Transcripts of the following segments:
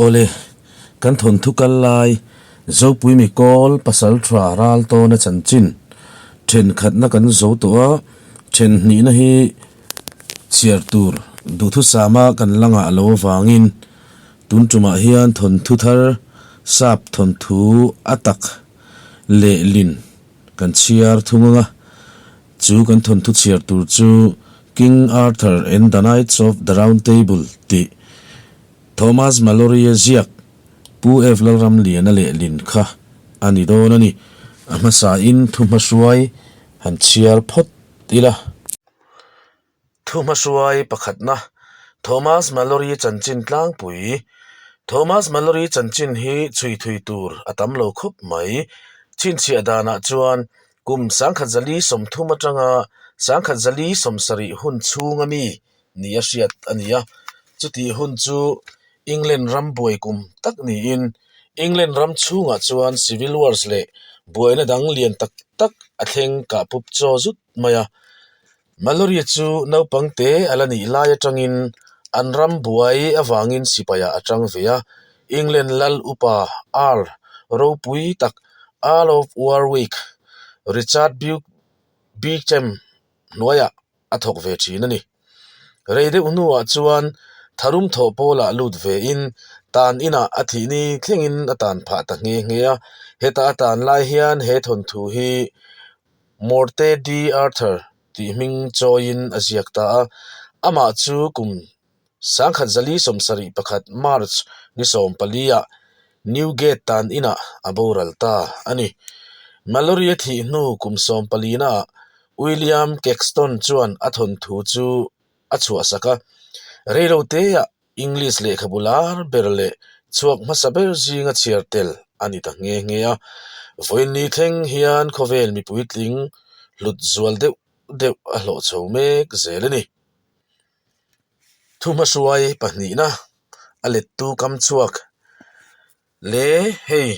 Awle, kan thawnthu kal lai Zopui Mikawl Pasaltha Raltawna chanchin thenkhatna kan zo tawh a, then hnihna hi chhiar tur duhthusama kan la ngah lo avangin tun tumah hian thawnthu thar sap thawnthu a tak lehlin kan chhiar thung ang a, chu kan thawnthu chhiar tur chu King Arthur and the Knights of the Round Table tih Thomas Malory-a ziak Pu F. Lalramliana lehlin kha a ni dawn a ni. A hmasain thuhmahruai han chhiar phawt ila. Thuhmahruai pakhatna, Thomas Malory chanchin tlangpui. Thomas Malory chanchin hi chhui thui tur a tam lo khawp mai. Chhinchhiah danah chuan kum 1930 atanga 1970 hun chhunga mi ni a hriat a ni a, chutih hun chu England ram buai kum tak niin England ram chhungah chuan Civil Wars leh buaina dang lian tak tak a thleng kah pup chaw zut mai a. Malory chu naupang te a la nih lai atangin an ram buai avangin sipaiah a tang ve a, England lal upa Earl ropui tak Earl of Warwick Richard Beauchamp hnuaiah a thawk ve thin a ni. Rei deuh hnuah chuan tharum thawh pawlah lut vein tan inah a thih ni thlengin a tan phah ta nghe nghe a. Heta a tan lai hian he thawnthu hi Morte D. Arthur tih hming chawiin a ziak ta a. Amah chu kum 1971 March ni 14 ah Newgate tan inah a boral ta a ni. Malory a thih hnu kum 14 naah William Caxton chuan a thawnthu chu a chhuahsak a. Reiloteah English lehkhabu lar ber leh chhuak hmasa ber zinga chhiar tel a ni ta nghe nghe a. Vawiin thleng hian khawvel mipuitling hlut zual deuh deuh a hlawh chho mek zel a ni. Thuhmahruai pahnihna a lettu kam chhuak le hei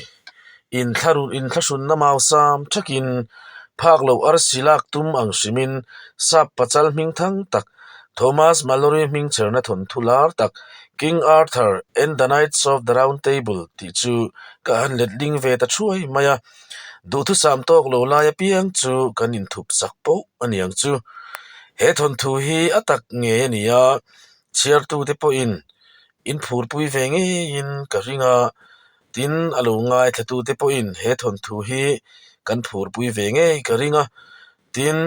inthlahrunna mausam thakin phak loh arsi lak tum ang hrimin sap pachal hming thang tak Thomas Malory hming chherna thawnthu lar tak King Arthur and the Knights of the Round Table tih chu ka han letling ve ta thuai mai a, duhthusam tawk lo lai apiang chu kan inthup sak poh a niang chu. He thawnthu hi a tak ngei a ni a, chhiartute pawhin in phurpui ve ngeiin ka ring a, tin a lo ngaithlatute pawhin he thawnthu hi kan phurpui ve ngei ka ring a, tin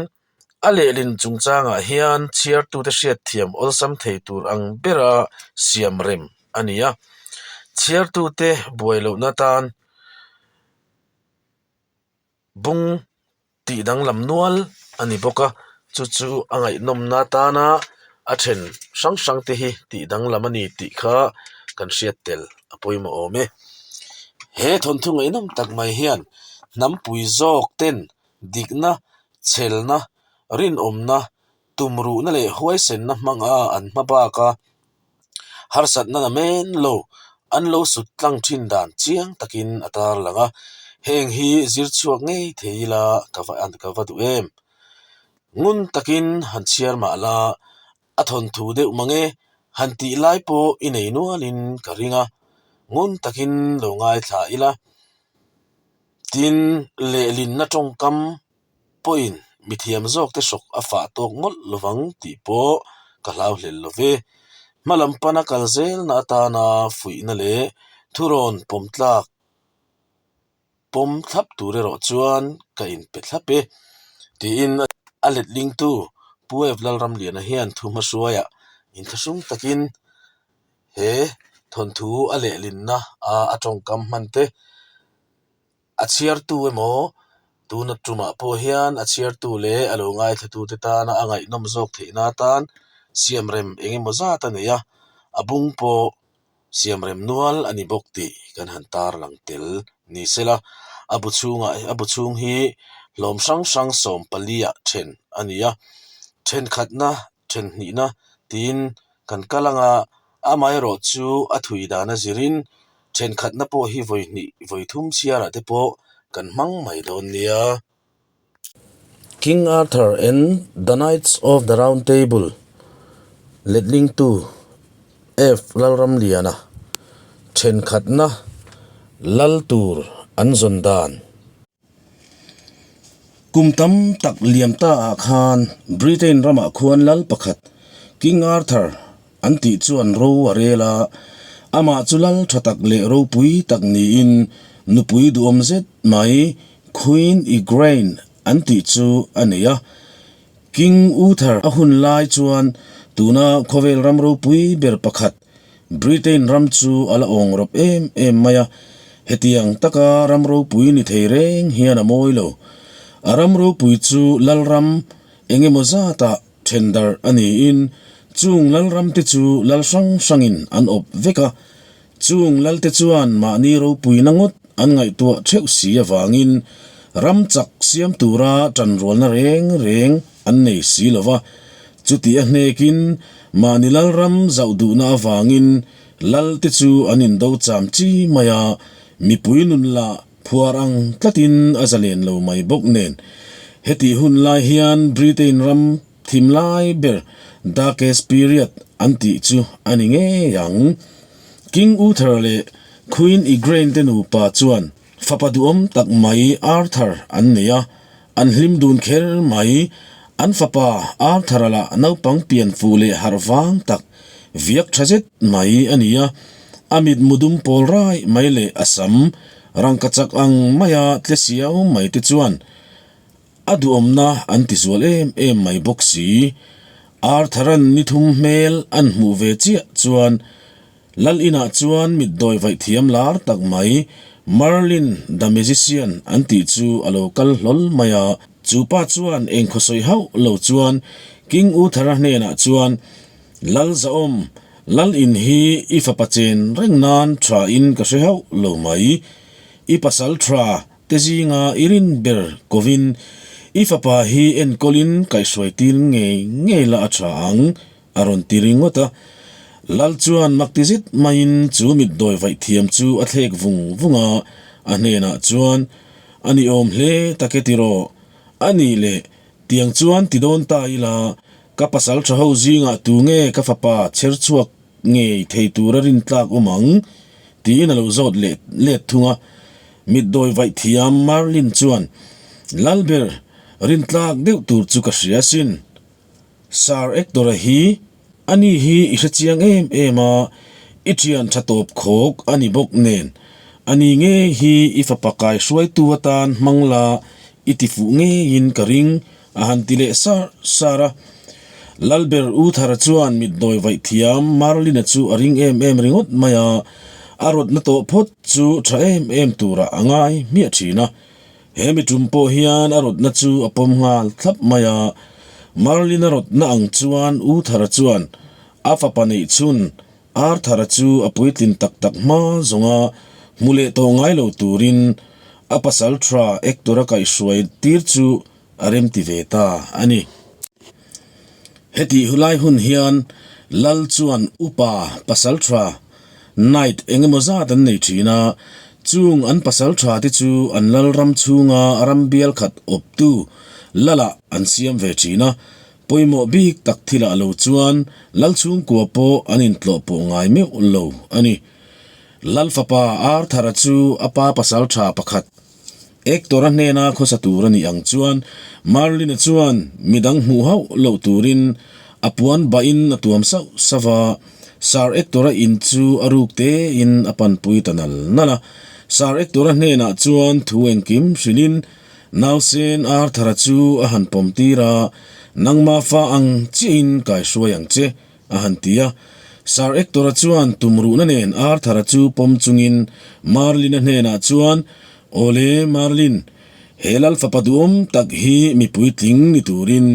a lehlin chungchangah hian chhiartute hriatthiam awlsam thei tur ang bera siam rem a ni a, chhiartute buai lohna tan bung tih danglam nual a ni bawk a, chu chu a ngaihnawmna atana a then hrang hrang te hi tih danglam a ni tih kha kan hriat tel a pawimawh awm e. He thawnthu ngaihnawm tak mai hian hnampui zawk ten dikna, chhelna, rinawmna, tumruhna leh huaisenna hmanga an hma bak a, harsatna na men lo an lo sut tlang thin dan chiang takin a tar lang a, heng hi zir chhuak ngei thei ila ka va ka va duh em. Ngun takin han chhiar mah la a thawnthu deuh mang e, han tih lai pawh i nei nualin ka ring a, ngun takin lo ngaithla ila tin lehlinna tawngkam pawhin mithiam zawkte hrawk a fah tawk mawlh lovang tih pawh ka hlau hlel lo ve. Hma lam pana kal zelna atana fuihna leh thurawn pawm tlak pawm thlap tur erawh chuan ka inpe thlap e tiin a letlingtu Pu F Lalramliana hian thu hmahruaiah inthlahrung takin he thawnthu a lehlinna a tawngkam hman te A chhiartu emaw, tuna tumah pawh hian a chhiartu leh a lo ngaithlatute tana a ngaihnawm zawk theihna atan siamrem eng emaw zat a nei a, a bung pawh siamrem nual a ni bawk tih kan han tarlang tel ni sela. A bu chhungah a bu chhung hi hlawm hrang hrang 14 ah then a ni a, thenkhatna thenhnihna tiin kan kal ang a, amaherawh chu a thui dan a zirin thenkhatna pawh hi vawi hnih vawi thum chhiarah te pawh kan hmang mai dawn nia. King Arthur and the Knights of the Round Table letlingtu F. Lalramliana. Thenkhatna lal tur an zawn dan. Kum tam tak liam ta ah khan Britain ramah khuan lal pakhat King Arthur an tih chuan ro a rel a, amah chu lal tha tak leh ropui tak niin nupui duhawm zet mai Queen Igraine an tih chu a nei a. King Uther a hun lai chuan tuna khawvel ram ropui ber pakhat Britain ram chu a la awng rawp em em mai a, hetiang taka ram ropui ni thei reng hian a mawi lo. A ram ropui chu lalram eng emaw zatah then darh a niin chung lalramte chu lal hrang hrangin an awp vek a, Chung lalte chuan mahni ropuina ngawt an ngaihtuah theuh si avangin ram chak siam tura tanrualna reng reng an nei si lo va. Chuti a hnekin mahni lalram zauh duhna avangin lalte chu an indo cham chi mai a, mipui nun lah phuar ang tlatin a zalen lo mai bawk nen. Hetih hun lai hian Britain ram Thim lai ber Darkest Period an tih chu a ni ngei ang. King Uther leh Queen Igraine te nupa chuan fapa duhawm tak mai Arthur an nei a, an hlim dun kher mai. An fapa Arthur-a lah naupang pian fuh leh harh vang tak, viak tha zet mai a ni a. A mitmu dum pawl raih mai leh a sam rangkachak ang maia tle siau mai te chuan A duhawmna an ti zual em em mai bawk si. Arthur-a'n ni thum hmel an hmuh ve chiah chuan Lal inah chuan mitdawi vaih thiam lar tak mai Merlin the Magician an tih chu a lo kal hlawl mai a. Chu pa chuan engkhaw sawi hauh lo chuan King Uther-a hnenah chuan, Lal Zahawm, Lal in hi i fapa chen reng nan tha in ka hre hauh lo mai. I pasal tha Te zinga i rin ber kovin i fapa hi enkawlin kaihhruai tir ngei ngei la a tha ang, a rawn ti ringawt a. Lal chuan mak ti zet maiin chu mitdawi vaih thiam chu a thlek vung vung a, a hnenah chuan, A ni awm hle tak e tiraw? A nih leh, tiang chuan ti dawn ta ila, ka pasal tha ho zingah tu nge ka fapa chher chhuak ngei thei tura rintlak awm ang? tiin a lo zawt leh let thung a. Mitdawi vaih thiam Merlin chuan, Lalber, rintlak deuh tur chu ka hria asin. Sir Hector-a hi ani hi i hrechiang em em a, i thian tha tawp khawk a ni bawk nen, ani ngei hi i fapa kai hruaitu atan hmang la i ti fuh ngeiin ka ring A han ti leh sar sar a. Lalber Uthara chuan mitdawi vaih thiam Merlin-a chu a ring em em ringawt mai a, a rawtna tawh phawt chu tha em em turah a ngai hmiah thin a. He mi tum pawh hian a rawtna chu a pawm nghal thlap mai a. Merlin-a rawtna ang chuan Uthara chuan a fapa neih chhun Arthur-a chu a puitlin tak tak hma zawnga hmu leh tawh ngai lo turin a pasal tha Hector-a kaihhruai tir chu a remti ve ta a ni. Hetih hulai hun hian Lal chuan upa pasal tha Knight eng emaw zat an nei thin a, chung an pasal tha te chu an lal ram chhunga ram bial khat awptu Lalah an siam ve thin a, Pawimawh bik tak thilah lo chuan Lal chhungkua pawh an intlawh pawh ngai meuh lo a ni. Lal fapa Arthur-a chu a pa pasal tha pakhat, Hector-a hnena khawsa tur a nih ang chuan Merlin-a chuan midang hmuh hauh loh turin a puan bahin a tuam sauh sauh a, Sir Hector-a in chu a ruk tein a panpui ta nal nal a. Sir Hector-a hnenah chuan thu engkim hrilhin Nausen Arthur-a chu a han pawm tir a, Nangmah fa ang chiahin kaihruai ang che, a han ti a. Sir Hector-a chuan tumruhna nen Arthur-a chu pawm chungin Merlin-a hnenah chuan, Awle, Merlin, he lal fapa duhawm tak hi mi puitling ni turin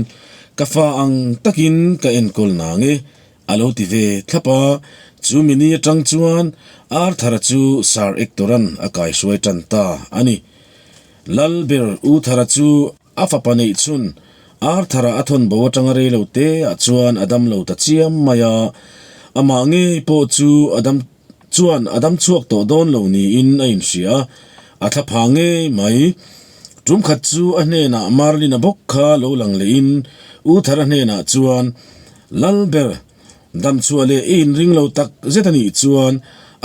ka fa ang takin ka enkawl nang e, a lo ti ve thlap a. Chu mi ni atang chuan Arthur-a chu Sir Hector-a'n a kaihruai tan ta a ni. Lalber Uthara chu a fapa neih chhun Arthur-a a thawn bo atanga rei lo te ah chuan a dam lo ta chiam mai a, amah ngei pawh chu a dam chuan a dam chhuak tawh dawn lo niin a inhria a, a thla pha ngei mai. Tum khat chu a hnenah Merlin-a bawk kha lo lang lehin Uthara hnenah chuan, Lalber, Damchhuah leh i inring lo tak zet a nih chuan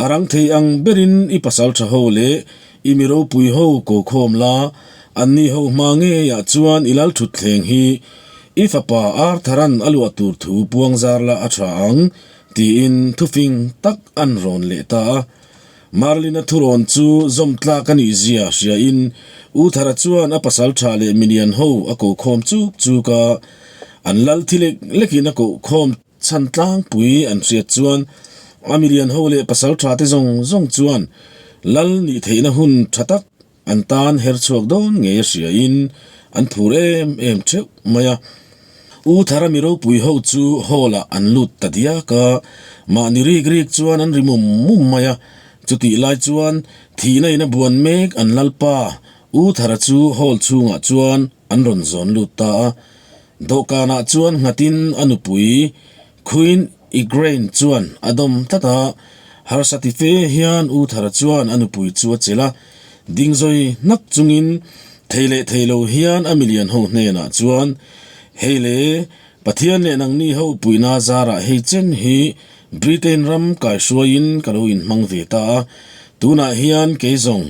A rang thei ang berin i pasal tha ho leh i mi ropui ho ko khawm la, anni ho hma ngeiah chuan i lal thutthleng hi i fapa Arthur-a'n a luah tur thu puang zar la a tha ang, tiin thufing tak an rawn leh ta a. Merlin-a thurawn chu zawm tlak a nih zia hriain Uther-a chuan a pasal tha leh milian ho a ko khawm chuk chuk a, an lal thi lek lekin a koh khawm chhan tlangpui an hriat chuan a milian ho leh pasal tha te zawng zawng chuan lal nih theihna hun tha tak An tan her chhuak dawn ngei a hriain an phur em em theuh mai a. U Thara mi ropui ho chu hall ah an lut ta diak a, mahni rik rik chuan an ri mum mum mai a. Chutih lai chuan thihna in a buan mek an lalpa U Thara chu hall chhungah chuan an rawn zawn lut ta a. Dawhkanah chuan nghatin a nupui Queen Igraine chuan a dawm tlat a, harsa ti fe hian U Thara chuan a nupui chu a chelh a, ding zawi hnak chungin thei leh thei lo hian a milian ho hnenah chuan, Hei le, Pathian leh nangni ho puihna zarah hei chen hi Britain ram kaihruaiin ka lo inhmang ve ta a, tunah hian kei zawng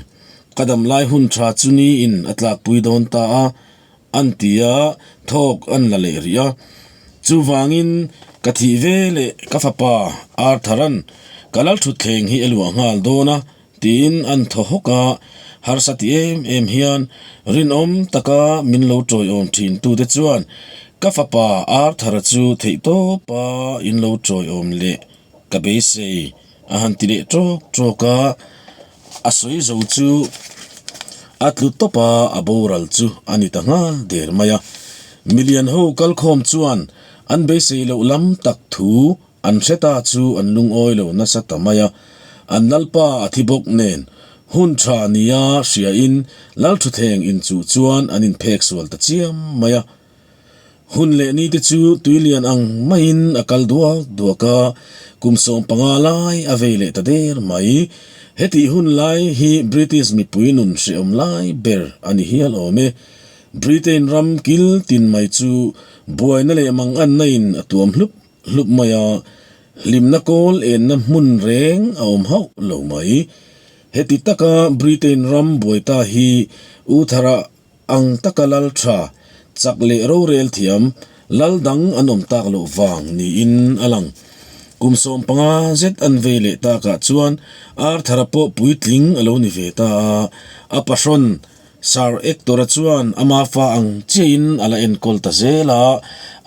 ka damlai hun tha chu niin a tlakpui dawn ta a, An ti a, thawk an la leh rih a. Chuvangin ka thih ve leh ka fapa Arthur-a'n ka lalthutthleng hi a luah nghal dawn a, tiin an thaw hawk a. Harsa ti em em hian rinawm taka min lo tawiawm thin tute chuan ka fapa Arthur-a chu theihtawpa in lo tawiawm leh ka beisei a han ti leh tawk tawk a. A sawi zo chu a tlu tawp a, a boral chu a ni ta nghal der mai a. Milian ho kalkhawm chuan an beisei loh lam tak thu an hre ta chu an lungawi lo nasa ta mai a. An lalpa a thi bawk nen hun tha nia hriain lalthutthleng inchuh chuan an inphek sual ta chiam mai a. Hun leh ni te chu tuilian ang maiin a kal duak duak a, kum 15 lai a vei leh ta der mai. Hetih hun lai hi British mipui nun hrehawm lai ber a ni hial awm e. Britain ram kil tin mai chu buaina leh manganna in a tuam hlup hlup mai a, hlimna kawl enna hmun reng a awm hauh lo mai. Heti taka Britain ram buai ta hi Uthara Ang taka lal tha, chak leh rorel thiam, lal dang an awm tak loh vang niin a lang. Kum 15 zet an vei leh takah chuan Arthur-a pawh puitling a lo ni ve ta a, a pahrawn Sir Ector-a chuan ama fa ang chiahin a la enkawl ta zel a,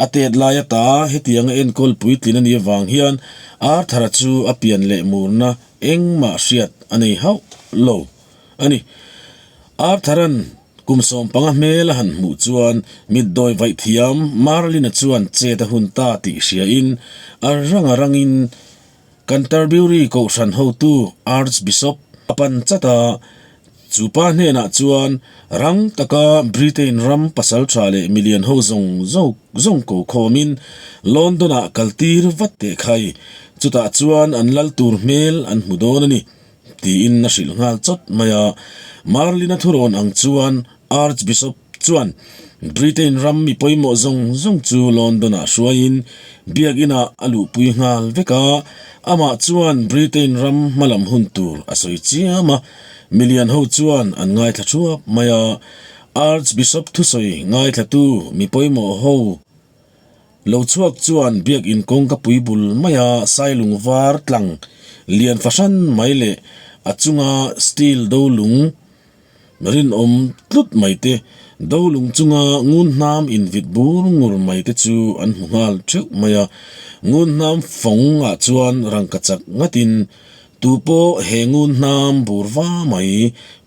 a tet lai ata hetianga enkawl puitlin a nih avang hian Arthur-a chu a pian leh murna engmah hriat a nei hauh lo. A ni. Arthur-a'n kum 15 hmel a han hmuh chuan mitdawi vaih thiam Merlin-a chuan chet a hun ta tih hriain a rang a rangin Canterbury kohhran hotu Archbishop a pan chat a, chu pa hnenah chuan rang taka Britain ram pasal tha leh milian ho zawng zawng ko khawmin London-ah kaltir vat teh khai, chutah chuan an lal tur hmel an hmu dawn a ni. Tiin a hrilh nghal chawt mai a. Merlin-a thurawn ang chuan Archbishop chuan Britain ram mi pawimawh zawng zawng chu London-ah hruaiin biakinah a luhpui nghal vek a. Amah chuan Britain ram hmalam hun tur a sawi chiam a, milian ho chuan an ngaithla thuap mai a. Archbishop thusawi ngaithlatu mi pawimawh ho Lo chhuak chuan biakin kawngka pui bul maia sailung var tlang lian fahran mai leh a chunga steel dolung rinawm tlut mai te, dolung chunga ngun hnam invit bur ngur mai te chu an hmu nghal theuh mai a. Ngun hnam fawng ah chuan rangka chak ngatin tu pawh he ngun hnam bur va mai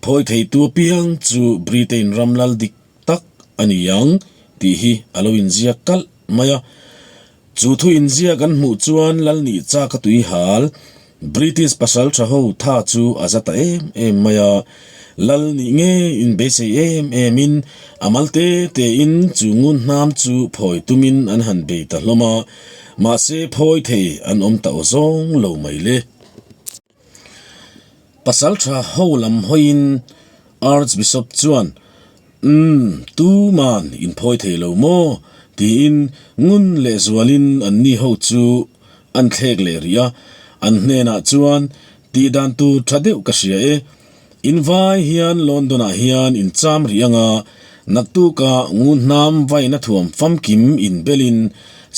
phawi theitu apiang chu Britain ram lal dik tak a ni ang tih hi a lo inziak kalh mai a. Chu thu inziak an hmuh chuan Lalnih chak a tui hal, British pasal tha ho tha chu a za ta em em mai a. Lalnih ngei inbeisei em emin a mal te tein chu ngun hnam chu phawi tumin an han bei ta hlawm a, mahse phawi thei an awm ta aw zawng lo mai le. Pasalṭha ho lam hawiin Archbishop chuan, Umm, tuman in phawi thei lo maw? tiin ngun lehzualin anni ho chu an thlek leh rih a. An hnenah chuan. Tih dan tur tha deuh ka hria e. In vai hian London-ah hian in cham rih anga naktuka ngunhnam vaina thuam famkim in belin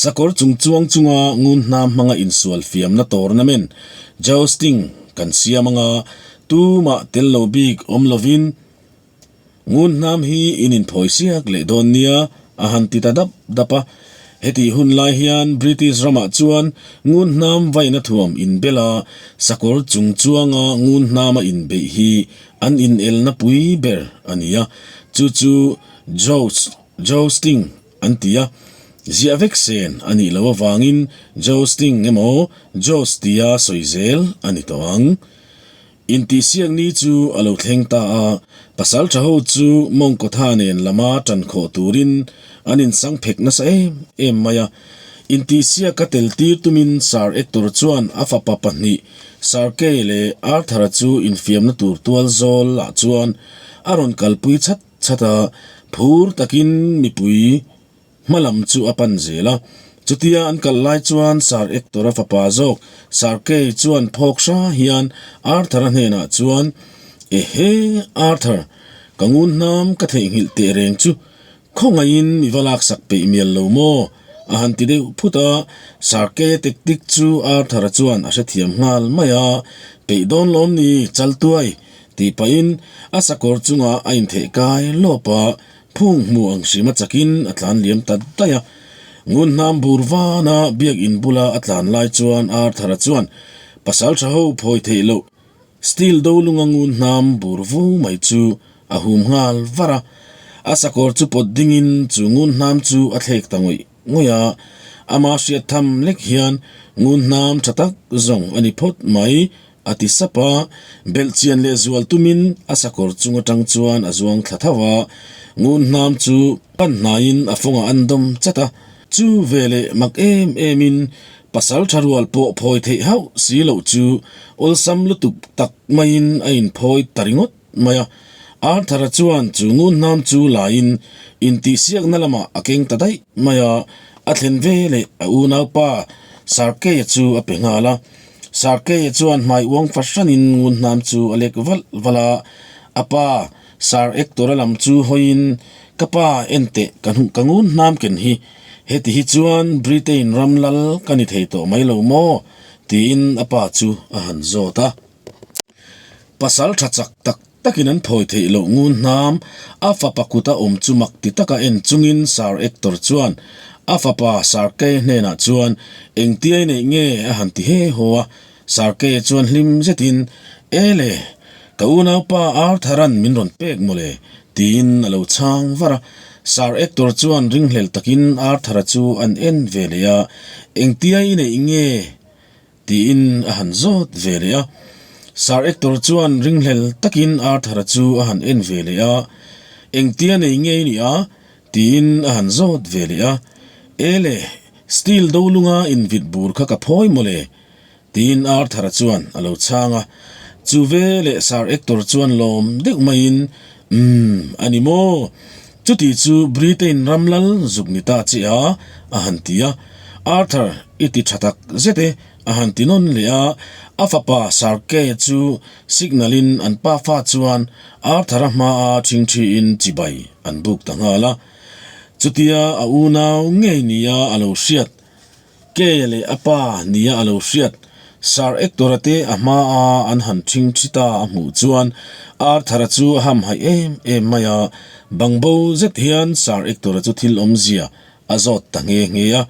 sakawr chung chuang chunga ngunhnam hmanga insual fiamna tournament, jousting, kan siam anga tumah tel lo bik awm lovin Ngunhnam hi in inphawi siak leh dawn nia, a han ti ta dap dap a. Hetih hun lai hian British ramah chuan ngunhnam vaina thuam inbel a, sakawr chung chuanga ngunhnama inbeih hi an inelna pui ber a ni a, chu chu Joust, Jousting, an ti a. Ziah vek sen a nih loh avangin Jousting emaw Joust tia sawi zel a ni tawh ang. Intihsiak ni chu a lo thleng ta a, pasal tha ho chu mawngkawtha nen lama tan khawh turin an insang phek nasa em em mai a. Intihsiak a tel tir tumin Sir Hector chuan a fapa pahnih Sir Kay leh Arthur-a chu infiamna tur tual zawl ah chuan a rawn kalpui chat chat a, phur takin mipui Hma lam chu a pan zel a. Chutia an kal lai chuan Sir Hector-a fapa zawk Sir Kay chuan phawk hra hian Arthur-a hnenah chuan, Ehe, Arthur, ka ngun hnam ka theihnghilh teh reng chu khawngaihin mi va laksak peih mial lo maw? a han ti deuh phut a. Sir Kay-a tactic chu Arthur-a chuan a hrethiam nghal mai a, Peih dawn lawm ni, Chaltuai, tih pahin a sakawr chungah a intheh kai lawp a. Phung hmu ang hrima chakin a tlan liam ta daih a. Ngunhnam bur vana biak in bula a tlan lai chuan Arthur-a chuan pasal tha ho phawi theih loh steel do lunga ngunhnam bur vu mai chu a hum nghal var a. A sakawr chu pawt dingin chu ngunhnam chu a thlek ta ngawih ngawih a. Ama hriat tham lek hian ngunhnam tha tak zawng a ni phawt mai A ti sap a, belhchian leh zual tumin a sakawr chung atang chuan a zuang thla tho a, ngunhnam chu pan hnaiin a fawngah an dawm chat a. Chu veleh mak em emin pasal tha rual pawh phawi theih hauh si loh chu awlsam lutuk tak maiin a inphawi ta ringawt mai a. Arthur-a chuan chu ngunhnam chu laiin intihsiakna lamah a keng ta daih mai a, a thlen veleh a unaupa Sarkey-a chu a pe nghal a. Sarkey-a chuan hmai uang fahranin ngunhnam chu a lek valh valh a, a pa Sir Hector-a lam chu hawiin, Ka pa, en teh, ka hnuh ka ngunhnam ken hi. Heti hi chuan Britain ram lal ka ni thei tawh mai lo maw? tiin a pa chu a han zawt a. Pasal tha chak tak takin an phawi theih loh ngun hnam, a fapa kuta awm chu mak ti taka en chungin Sir Hector chuan a fapa Sir Kay hnenah chuan engtiai neih nge a han ti he haw a. Sir Kay chuan hlim zetin, E le, ka unaupa Arthur-a'n min rawn pek mawle, tiin a lo chhang var a. Sir Hector chuan ringhlel takin Arthur-a chu an en ve leh a, Engtiai i neih nge? Tiin a han zawt ve leh a. Sir Hector chuan ringhlel takin Arthur-a chu a han en ve leh a, Engtia nei nge i nih a? tiin a han zawt ve leh a. E le, steel do lunga invit bur kha ka phawi mawle, tiin Arthur-a chuan a lo chhang a. Chu ve leh Sir Hector chuan lawm deuh maiin, Umm, a ni maw? Chuti chu Britain ram lal zuk ni ta che a, a han ti a. Arthur, i ti tha tak zet e, a han ti nawn leh a. A fapa Sir Kay chu signal in an pafa chuan Arthur-a hmaa ṭhingṭhiin chibai an buk ta nghal a. Chutia a unau ngei nia a lo hriat Kay leh a pa nia a lo hriat, Sir Hector-a te a hmaa an han ṭhingṭhi ta a hmuh chuan Arthur-a chu a hamhaih em em mai a, bangbo zet hian Sir Hector-a chu thil awmzia a zawt ta nghe nghe a.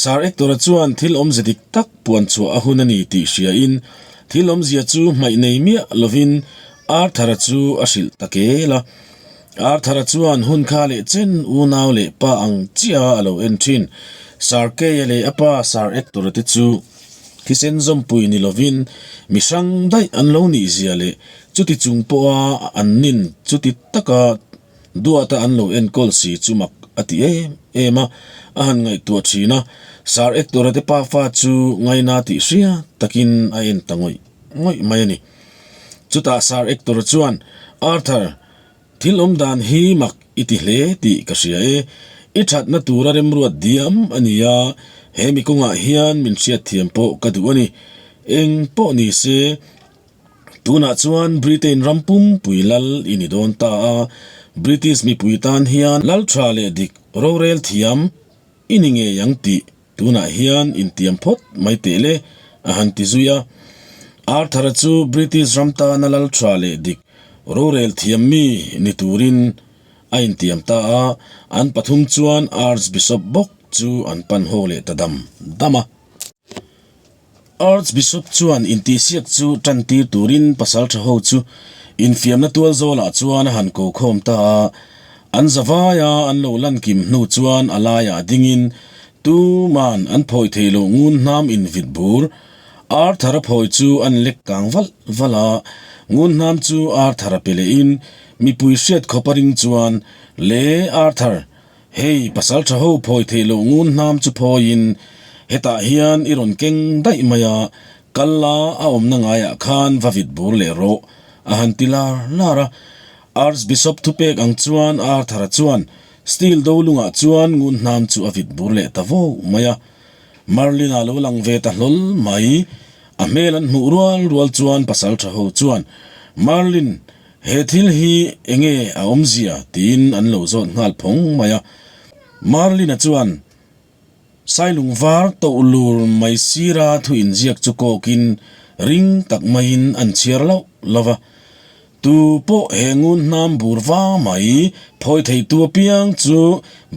Sir Hector-a chuan thil awmze dik tak puan chhuah a hun a ni tih hriain thil awmzia chu hmaih nei miah lovin Arthur-a chu a hrilh ta kel a. Arthur-a chuan hun kha leh chen unau leh pa ang chiah a lo en thin. Sir Kay-a leh a pa Sir Hector-a te chu thisen zawmpui ni lovin mi hrang daih an lo nih zia leh chuti chung pawha an nin chuti taka duata an lo enkawl si chu mak a ti em em a, a han ngaihtuah thin a. Sir Hector-a te pafa chu ngaina tih hria takin a en ta ngawih ngawih mai a ni. Chutah Sir Hector-a chuan, Arthur, Thil awm dan hi mak i ti hle tih ka hria e. I thatna tura remruat diam a ni a, he mi kawngah hian min hriatthiam pawh ka duh a ni. Eng pawh ni se, tunah chuan Britain ram pumpui lal i ni dawn ta a, British mipui tan hian lal tha leh dik rorel thiam i ni ngei ang tih tunah hian intiam phawt mai teh le, a han ti zui a. Arthur-a chu British ram tana lal tha leh dik rorel thiam mi ni turin a intiam ta a, an pathum chuan Archbishop bawk chu an pan haw leh ta dam dam a. Archbishop chuan intihsiak chu tan tir turin pasal tha ho chu infiamna tual zawlah chuan a han ko khawm ta a, an zavaia an lo lan kim hnu chuan a laiah dingin tuman an phawi thei lo ngun hnam invit bur Arthur-a phawi chu an lek kang valh valh a, ngun hnam chu Arthur-a pe lehin mipui hriat khawp a ring chuan, Le Arthur, Hei pasal tha ho phawi theih loh ngun hnam chu phawiin hetah hian i rawn keng daih mai a, kal la a awmna ngaiah khan va vit bur leh rawh, a han ti lar lar a. Archbishop thupek ang chuan Arthur-a chuan steel do lungah chuan ngun hnam chu a vit bur leh ta vo mai a. Merlin-a lo lang ve ta hlawl mai. A hmel an hmuh rual rual chuan pasal tha ho chuan, Merlin, He thil hi enge a awmzia tiin an lo zawt nghal phawng mai a. Merlin-a chuan Sailung var toh lur mai sira thu inziak chu kawkin ring tak maiin an chhiar loh lo va. Tu pawh he ngun hnam bur va mai phawi theitu apiang chu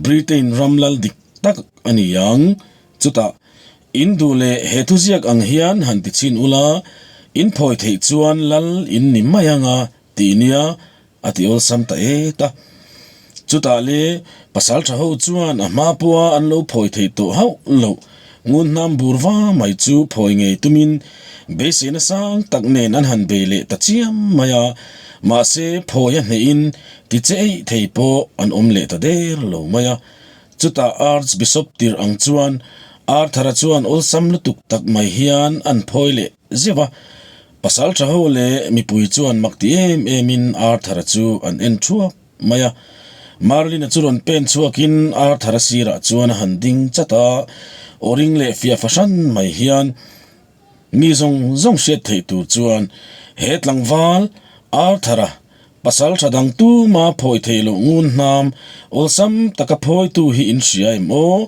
Britain ram lal dik tak a ni ang. Chutah In duh leh he thuziak ang hian han ti chhin ula, in phawi theih chuan lal in ni mai anga tih nia a ti awlsam ta et a. Chutah le pasal tha ho chuan a hma pawha an lo phawi theih tawh hauh loh ngun hnam bur va mai chu phawi ngei tumin beiseina sang tak nen an han bei leh ta chiam mai a, mahse phawi a hnehin ti che eih thei pawh an awm leh ta der lo mai a. Chutah Archbishop tirh ang chuan Arthur-a chuan awlsam lutuk tak mai hian an phawi leh zeuh a. Pasal tha ho leh mipui chuan mak ti em emin Arthur-a chu an en thuak mai a. Merlin-a chu rawn pen chhuakin Arthur-a sirah chuan a han ding chat a, aw ring leh fiah fahran mai hian, Mi zawng zawng hriat theih tur chuan he tlangval Arthur-a pasal tha dang tuma phawi theih loh ngun hnam awlsam taka phawitu hi in hria em aw?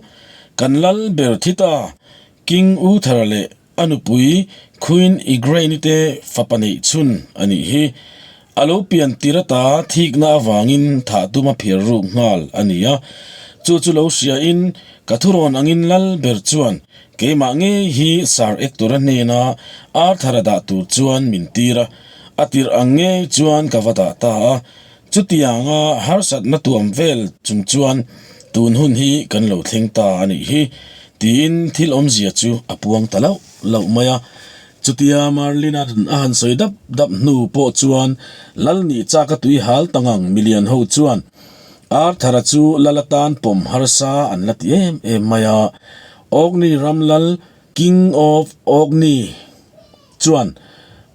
Kan lal ber thi ta King Uther leh a nupui Queen Igraine te fapa neih chhun a nih hi. A lo pian tir ata thikna avangin thah tuma phiar ruk nghal a ni a, chu chu lo hriain ka thurawn angin lal ber chuan keimah ngei hi Sir Hector-a hnena Arthur-a dah tur chuan min tir a, a tirh ang ngei chuan ka va dah ta a, chutianga harsatna tuam vel chung chuan tun hun hi kan lo thleng ta a nih hi, tiin thil awmzia chu a puang ta loh loh mai a. Chutia Merlin-a a han sawi dap dap hnu pawh chuan Lal nih chak a tui hal ta ngang milian ho chuan Arthur-a chu Lal atan pawm harsa an la ti em em mai a. Orkney ram lal, King of Orkney, chuan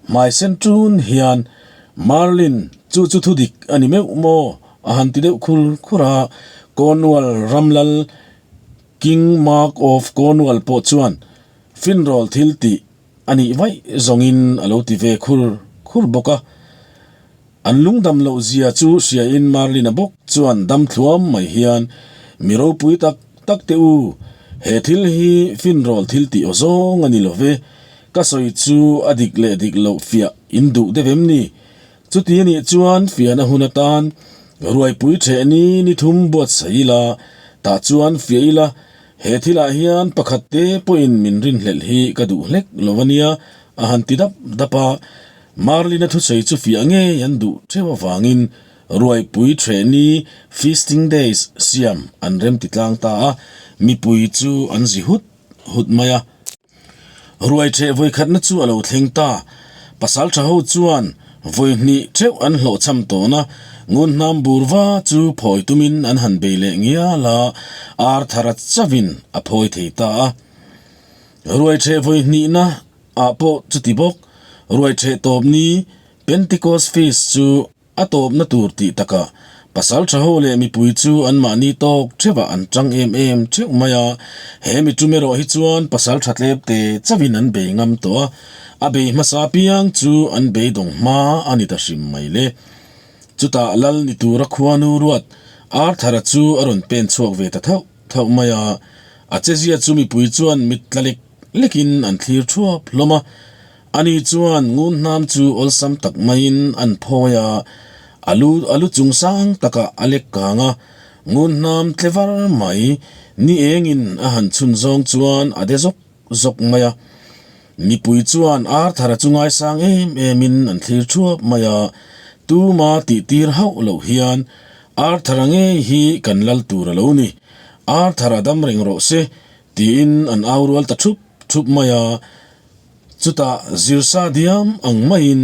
hmai sen ṭun hian Merlin, chu chu thudik a ni meuh maw? a han ti deuh khur khur a. Cornwall ram lal, King Mark of Cornwall pawh chuan Finrawl thil tih a nih vaih zawngin a lo ti ve khur khur bawk a. An lungdam loh zia chu hriain Merlin-a bawk chuan dam thluam mai hian, Mi ropui tak tak teh u, he thil hi finrawl thil tih aw zawng a ni lo ve, ka sawi chu a dik leh dik loh fiah in duh deuh em ni? Chuti a nih chuan fiahna hun atan ruaipui ṭheh ni ni thum buatsaih ila, tah chuan fiah ila, he thilah hian pakhat te pawhin min rinhlelh hi ka duh hlek lo a nia, a han ti dap dap a. Merlin-a thusawi chu fiah ngei an duh ṭheuh avangin ruaipui ṭheh ni, feasting days, siam an remti tlang ta a, mipui chu an zi hut hut mai a. Ruai ṭheh vawikhatna chu a lo thleng ta. Pasal ṭha ho chuan vawi hnih ṭheuh an hlawhchham tawn a, ngun hnam bur va chu phawi tumin an han bei leh ngial a, ar thara chauhin a phawi thei ta a. Ruai ṭheh vawi hnihna ah pawh chuti bawk, ruai ṭheh tawp ni Pentecost Feast chu A tawpna tur tih takah Pasalṭha ho leh mipui chu anmahni tawk ṭheuhah an ṭang em em ṭheuh mai a, he mi ṭum erawh hi chuan pasalṭha tlepte chauhin an bei ngam tawh a, a bei hmasa piang chu an beidawng hma a ni ta hrim mai le. Chutah lal ni tura khuanu ruat Arthur-a chu a rawn pen chhuak ve ta thauh thauh mai a, a chezia chu mipui chuan mit tla lek lekin an thlir thuap hlawm a. Ani chuan ngun hnam chu awlsam tak maiin an phawi a, a lu a lu chung sang takah a lek kang a, ngun hnam tle var mai ni engin a han chhun zawng chuan a de zawk zawk mai a. Mipui chuan Arthur-a chu ngaisang em emin an thlir thuap mai a, tuma tih tir hauh loh hian Arthur-a ngei hi kan lal tur a lo ni, Arthur-a dam reng rawh se tiin an au rual ta thup thup mai a. Chutah zirsa diam ang maiin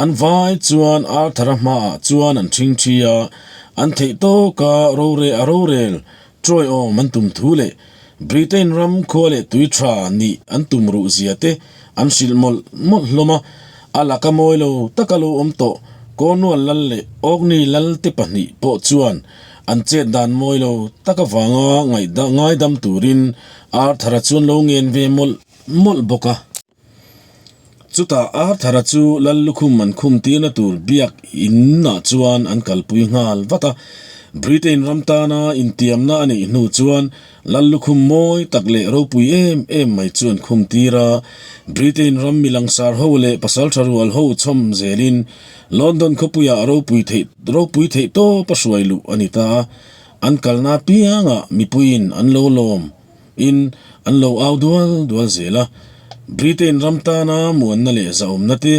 an vai chuan Arthur-a hmaah chuan an ṭhingṭhi a, an theih tawka rore a rorel ṭawiawm an tum thu leh Britain ram khua leh tui ṭha nih an tum ruh zia te an hrilh mawlh mawlh hlawm a. A laka mawi lo taka lo awm tawh Cornwall lal leh Orkney lal te pahnih pawh chuan an chet dan mawi lo tak avanga ngaidam turin Arthur-a chuan lo ngen ve mawlh mawlh bawk a. Chutah Arthur-a chu Lal lukhum an khum tirna tur biak inah chuan an kalpui nghal vat a. Britain ram tana intiamna a neih hnu chuan Lal lukhum mawi tak leh ropui em em mai chu an khum tir a. Britain ram mi langsar ho leh pasaltha rual ho chhawm zelin London khawpuiah ropui theih ropui theih tawp a hruai luh a ni ta a. An kalna apiangah mipuiin an lo lawm. In an lo au dual dual zel a. Britain ram tana muanna leh zahawmna te,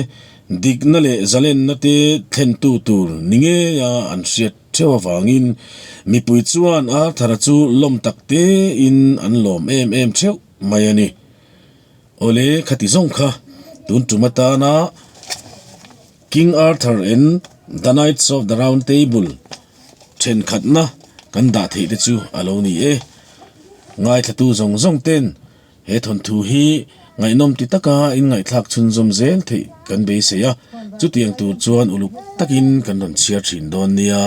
dikna leh zalenna te thlentu tur ni ngeia an hriat theuh avangin mipui chuan Arthur-a chu lawm tak tein an lawm em em theuh mai a ni. Awle khati zawng kha tun tum atana King Arthur and the Knights of the Round Table Thenkhatna kan dah theih te chu a lo ni e. Ngaithlatu zawng zawng ten he thawnthu hi ngaihnawm ti taka in ngaihthlak chhunzawm zel theih kan beisei a, chutiang tur chuan uluk takin kan rawn chhiar thin dawn nia.